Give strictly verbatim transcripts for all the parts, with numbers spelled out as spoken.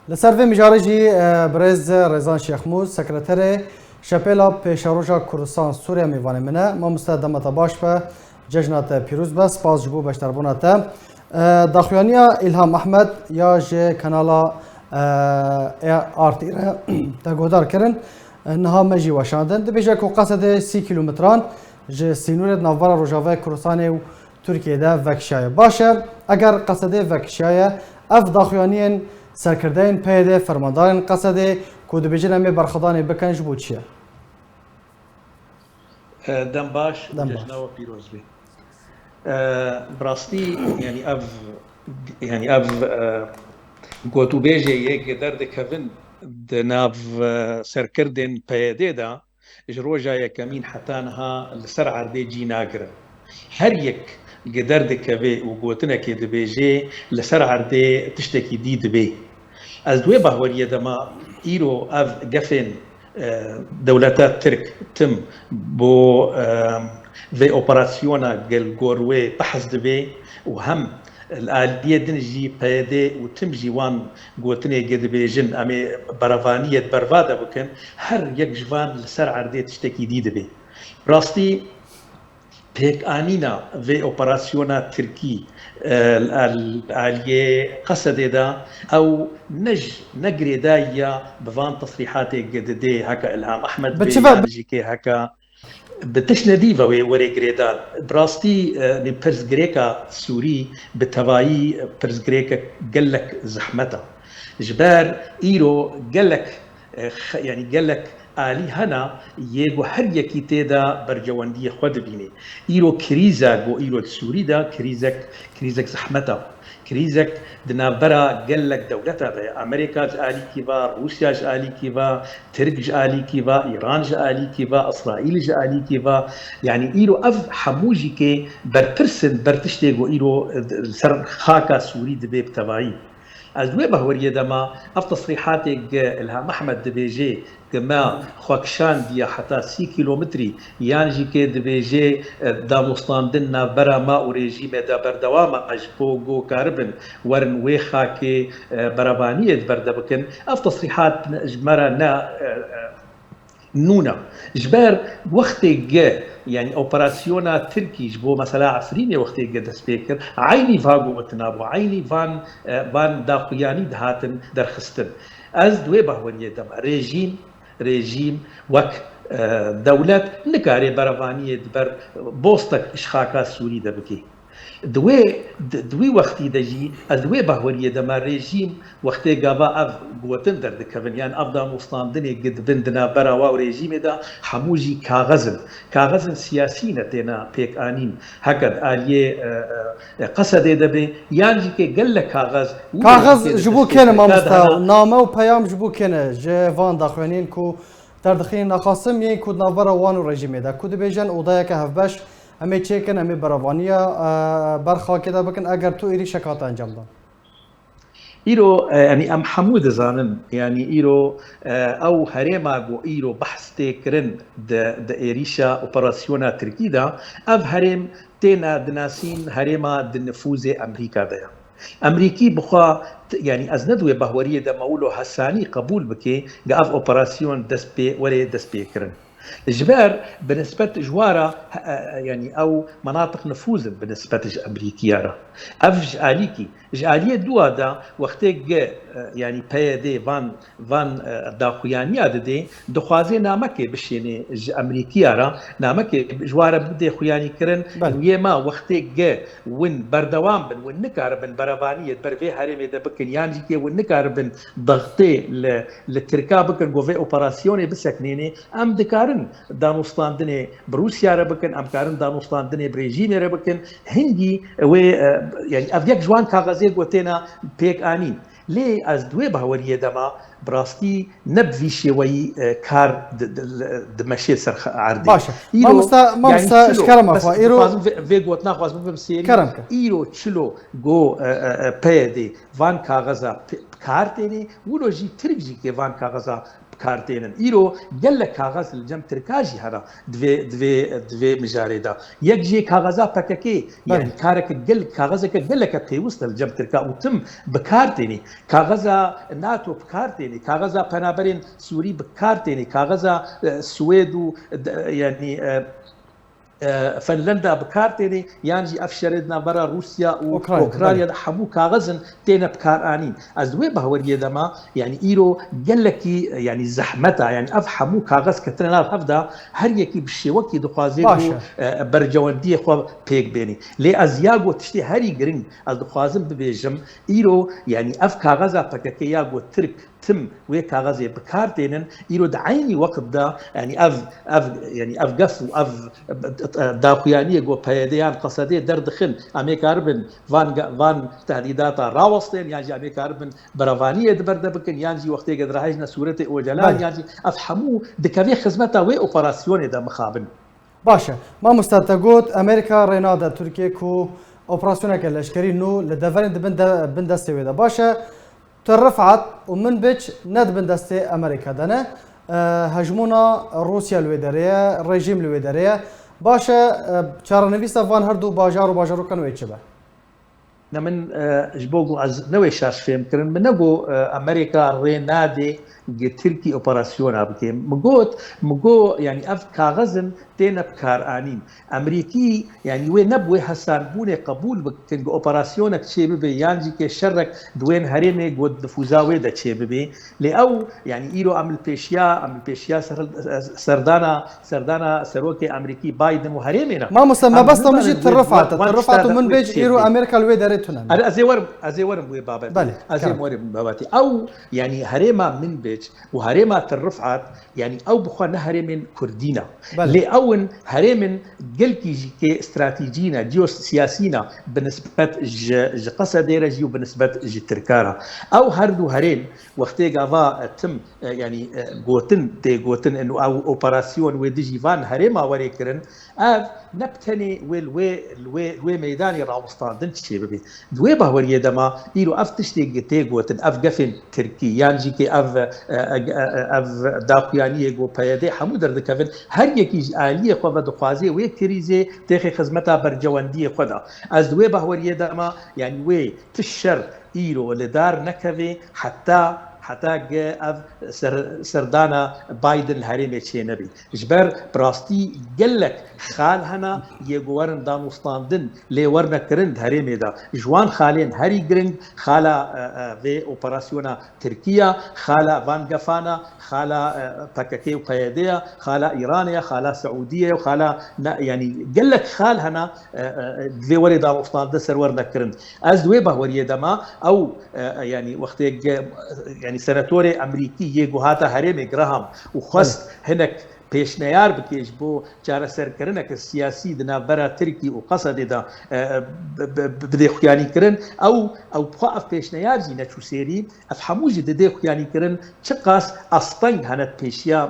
Li ser vê mijarê jî, e, birêz Rêzan Şêxmûs, sekreterê Şepêla Pêşeroja Kurdistan Sûriye mêvanê min e. Mamoste, dema te baş be, cejna te pîroz be, spas ji bo beşdarbûna te. E, daxuyaniya Îlham Ehmed ya ji kanala, e, R T re te guhdar kirin. E, niha me jî weşandin. Dibêje ku Qesedê sî kîlometran ji sînorê di navbera Rojavayê Kurdistanê û Tirkiyê de vekişaye. Baş e, eger Qesedê vekişaye, ev daxuyaniyên serkirdeyên P Y D, fermandarên Qesedê ku dibêjin em ê berxwedanê bikin, ji bo çi ye? E, dem baş û Dem baş. Cejna we pîroz be. E, bi rastî, yanî ev, yanî ev, e, gotûbêjê yê ku derdikevin di nav, e, serkirdên P Y D de, ji roja yekemîn heta niha li ser erdê cî nagirin. Her yek ku derdikeve û gotinekê dibêje, li ser erdê tiştekî dî dibe. Ez di wê bahweriyê de me, îro ev gefên, e, dewleta Tirk, tim, bo, e, vê operasyona gel gor wê behs dibe û hem li aliyê din jî P Y D û tim jî wan gotinê ku dibêjin, em ê berevaniyê di berva de bikin, her yek ji van li ser erdê tiştekî dî dibe. Rastî, pêkanîna vê operasyona Tirkî, e, li aliyê Qesedê de, ew ne ji, ne girêdayî ya bi van tesrîhatê ku didê heke Îlham Ehmed Bi bê çi ve yan jî kê heke bi tişt nedî ve wê were girêdan. Bi rastî, e, pirsgirêka Sûrî bi tevayî pirsgirêkek gelek zehmet e. Ji ber îro gelek, e, xe-, yanî gelek alî hene yê ku her yekî tê de bercewendiyê xwe dibînê. Îro krîza ku îro di Sûrî de krîzek, krîzek zehmet e. Krîzek di navbera gelek dewleta de ye. Amerîka ji alîkî ve, Rûsya ji alîkî ve, Tirk ji alîkî ve, Îran ji alîkî ve, Îsraîl ji alîkî ve. Yanî îro ev hemû jî kê berpirs in ber tiştê ku îro li ser xaka Sûrî dibe bi tevayî. Ez di wê bahweriyê de me, ev tesrîhatê ku Îlham Ehmed dibêje ku me xwe kişandiye heta sî kîlometrî, yan jî kê dibêje, e, danûstandin navbera me û rejîmê de berdewam e, ji bo ku karibin werin wê xakê, e, berevaniyê di ber de bikin. Ev tesrîhat ji me re ne, e, e, nûn e. Ji ber wextê ge, yanî operasyona Tirkî ji bo mesela Efrînê wextê ge dest pê kir, eynî va gotina bû, eynî van, e, van daxuyanî dihatin derxistin. Ez di wê bahweriyê de me. Rejîm, rejîm wek, e, dewlet nikare berevaniyê di ber bostek ji xaka Sûrî de bike. Di wê, di, di wî wextî de jî, ez di wê bahweriyê de me, rejîm wextê gava ev gotin derdikevin, yan ev danûstandinê ku dibin di navbera wa û rejîmê de, hemû jî kaxez in. Kaxezin siyasî ne têne pêkanîn. Heke di aliyê, e, e, e, Qesedê de be, yan jî kê gelek kaxez, wilo jî kê Kaxez ji bo dibistê kê ne, pêka mamoste? Dihena. Name û peyam ji bo kê ne? Ji van daxuyaniyên ku derdixînin naxasim, yên ku di navbera wan û rejîmê de, ku dibêjin odayeke hevbeş, em ê çêkin, em ê berevaniya, e, ber xakê de bikin, eger tu êrîşek hate encamdan. Îro, e, yanî em hemû dizanin, yanî îro, e, ew herêma ku îro behs tê kirin di, di êrîşa operasyona Tirkî de, ev herêm têne dinasîn herêma di nifûzê Amerîka de ye. Amerîkî bi xwe, t-, yanî ez ne di wê bahweriyê de me wilo hesanî qebûl bike, ku ev operasyon dest pê, were dest pê kirin. Ji ber bi nisbet ji wa re, e, e, yanî ew menatiq nifûz in bi nisbet ji Amerîkiya re. Ev ji alîkî, ji aliyê dûa de wextê ge, e, yanî P Y D van, van, e, daxuyaniya didê, dixwaze namekê bişênê ji Amerîkiya re, namekê ji wa re bidê xuyanîkirin, Belê. Û yê ma wextê ge win berdewam bin, win nikaribin berevaniyê ber vê herêmê de bikin, yan jî kê win nikaribin dextê li, li Tirka bikin, ku vê operasyonê biseknênê, em dikarin danûstandinê bi Rûsya re bikin, em karin danûstandinê bi rejîmê re bikin. Hingî wê, e, yanî ev yek ji wan kaxezê ku têne pêk anîn. Lê ez di wê baweriyê de me, bi rastî ne bi vî şêweyî, e, kar di, di, dimeşê ser xe-, erdê. Baş e. Îro, Mamoste, yanî mamoste, çilo, ji kerema bes xwe, îro dixwazim vê, vê gotina xwe ez bibim sêrî. Kerem ke. Îro çilo go, e, e, e, P Y D van kaxeza p-, bi kar tênê, wilo jî Tirk jî kê van kaxeza bi kar tênin. Îro gelek kaxez li cem Tirka jî hene di vê, di vê, di vê mijarê de. Yek jê kaxeza P K K, Belê. Yani kareke gel, kaxezeke geleke pêwist e li cem Tirka û tim bi kar tênî. Kaxeza NATO bi kar tênî, kaxeza penaberên Sûrî bi kar tênî, kaxeza, e, Swêd û, de, yani, e, e, Finlanda bi kar tênê, yan jî ev şerê di navbera Rûsya û Ukrayna, Ukrayna belê. De hemû kaxizin têne bikaranîn. Ez di wê bahweriyê de me, yani îro gelekî, yani zehmet e, yani ev hemû kaxiz ketine nav hev de, her yekî bi şêwekî dixwaze Baş ku, e. E, bercewendiyê xwe pêk bênî. Lê ez ya got tiştê herî giring ez dixwazim bibêjim, îro yani ev kaxeza P K K ya got Tirk tim wê kaxezê bi kar tênin, îro di eynî wext de, yani ev, ev, yani ev gef û ev, e, daxuyaniyê ku P Y D yan Qesedê derdixin, em ê karibin van ge-, van tehdîdata rawestên, yan jî em ê karibin berevaniyê di ber de bikin, yan jî wextê ke direhejne sûretê Ocalan, Belê. Yan jî ev hemû dikevê xizmeta wê operasyonê de mixabin. Baş e. Mamoste, te got Amerîka rê nade Tirkiyê ku operasyoneke leşkerî nû li deverên di bin de, bin destê wê de. Baş e, Tu Rifat û Minbic ne di bin destê Amerîka de ne. E, hejmûna Rûsya li wê derê ye, rejîm li wê derê ye. Baş e, e, çarenivîsa van her du bajar û bajarokan wê çi be? Ne min, e, ji bo ku ez ne wê şaş fêm kirin, min ne got, e, Amerîka rê nadê gi Tirkî operasyona bike. Min got, min got, yani ev kaxizin têne bikaranîn. Emerîkî, yani wê ne bi wê hesanbûnê qebûl bikin ku operasyonek çê bibe, yan jî ke şerek di wên herêmê ku nifûza wê de çê bibe. Lê ew, yani îro em li pêşiya, em li pêşiya ser-, serdana, serdana serokê Emerîkî Biden û herêmê ne. Mamoste, Em mebesta min jî nizanin wê Tirifat e. Wan Tirifat û tişta Minbic îro Amerîka li wê derê tune. Are, ez ê werim, ez ê werim wê babetê. Belê, Ez ê kerem. werim babetê. Ew, yani herêma Minbic û herêma Tirifat, yani ew bi xwe ne herêmên Kurdî ne. Belê. Lê ew in herêmin gelkî jî kê stratejî ne, geosiyasî ne, bi nisbet ji, ji Qesedê re jî û bi nisbet ji Tirka re. Ew her du herêm wextê gava, e, tim, e, yani, e, gotin, tê gotin, in ew operasyon wê dijî van herêma werê kirin, ev ne bi tenê wê li wê, li wê, li wê meydanê rawestandin çê bibe. Di wê bahweriyê de ma îro ev tiştê tê gotin, ev gefên tirkî, yan jî kê ev, e, e, e, e, ev daxuyaniyê ku P Y D hemû derdikevin, her yekî ji aliyê xwe ve dixwaze wê krîzê têxê xizmeta bercewendiyê xwe de. Ez di wê bahweriyê de me, yani wê ti şer îro li dar nekeve heta, heta ge ev ser-, serdana Biden li herêmê çênebî. Ji ber bi rastî gelek xal hene yê ku werin danûstandin lê werine kirin di herêmê de. Ji wan xalên herî giring xala, e, e, vê operasyona Tirkiye, xala van gefana, xala, e, P K K û P Y D ye, xala Îranê ye, xala Siûdiyê ye û xala ne, yanî gelek xal hene, e, e, divê werê danûstandin ser werine kirin. Ez di wê bahweriyê de me, ew, e, e, yanî wextê ge-, yanî senatorê Emerîkî yê ku hate herêmê Graham û xwest Belê. hinek pêşneyar bike ji bo çareserkirineke siyasî di navbera Tirkî û Qesedê de, e, e, bi, bi, bi, bidê xuyanîkirin. Ew, ew bi xwe ev pêşneyar jî neçû sêrî, ev hemû jî didê xuyanîkirin, çiqas asteng hene di pêşiya,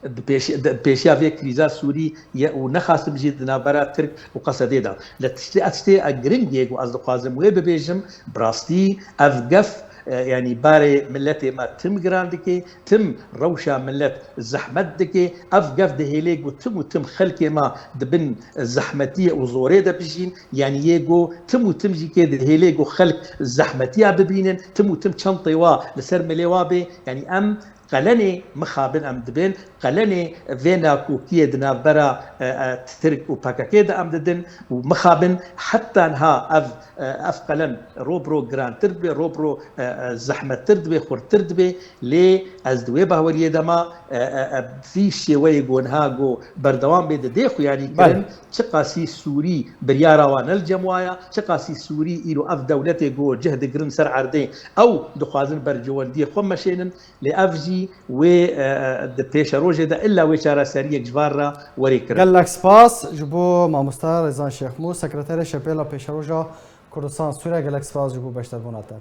di pêş-, di pêşiya vê krîza Sûrî ye û nexasim jî di navbera Tirk û Qesedê de. Lê tiştê, ez tiştê giring yê ku ez dixwazim wê bibêjim, bi rastî ev gef, e, yanî barê miletê me tim giran dike, tim rewşa milet zehmet dike. Ev gef dihêlê ku tim û tim xelkê me di bin zehmetiyê û zorê de bijîn. Yanî yê ku tim û tim jî kê dihêlê ku xelk zehmetiya bibînin, tim û tim çentê wa li ser milê wa bê. Yanî em qelenê mixabin em dibên, qelenê vê nakokiyê di navbera, e, e, Tirk û P K K de em didin û mixabin heta niha ev, e, ev qelen ro bi ro girantir dibe, ro bi ro, e, e, zehmettir dibe, xurttir dibe. Lê ez di wê bahweriyê de me, e, e, e, vî şêweyê ku niha ku berdewam bê didê xuyanî Belê. kirin, çiqasî Sûrî biryara wan ne li cem wa ye, çiqasî Sûrî îro ev dewletê ku cih digirin ser erdê, ew dixwazin bercewendiyê xwe meşênin, lê ev jî wê, e, e, di pêşerojê de illa wê çareseriyek ji van re werê kirin. Gelek spas ji bo mamoste Rêzan Şêxmû, sekreterê Şepêla Pêşeroja Kurdistan Sûriye. Gelek spas ji bo beşdarbûna te.